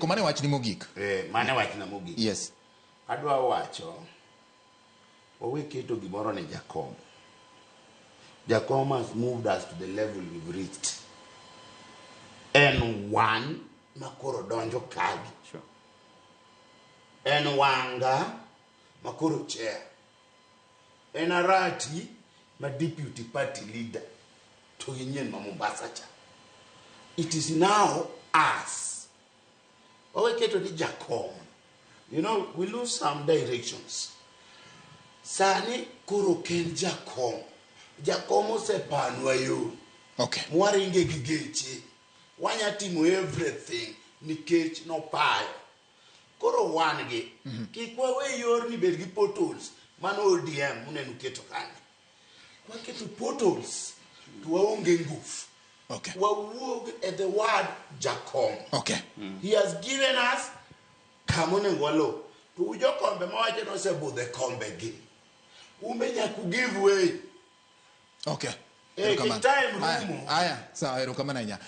Mane wachni mogik. Mane wachna mogik. Yes. Adwa wacho, wawe keto gimoro ni Jakom. Jakom has moved us to the level we've reached. En wan makoro donjo kagi. En Wanga makoro chair. En Arati ma deputy party leader to gi nyien ma Mombasa cha. It is now us. Wawe keto ni Jakom. We lose some directions. Sani koro ok en Jakom. Jakom osepanwa yo. Mwaringe gi geche. Wanya timo everything nikech nopayo. Koro wan gi, kik wawe yorni bed gi potholes. Mano ODM uneno keto kanyo. Waketo potholes to waonge ngufu. Wawuog e the word Jakom. He has given us kama onego waluw. To ujokombe mawacho ni osebudho e kombe gi. Umbe nyaka u give way. Erokamano. Time Aya, rumo. aya, sawa, erokamano ahinya.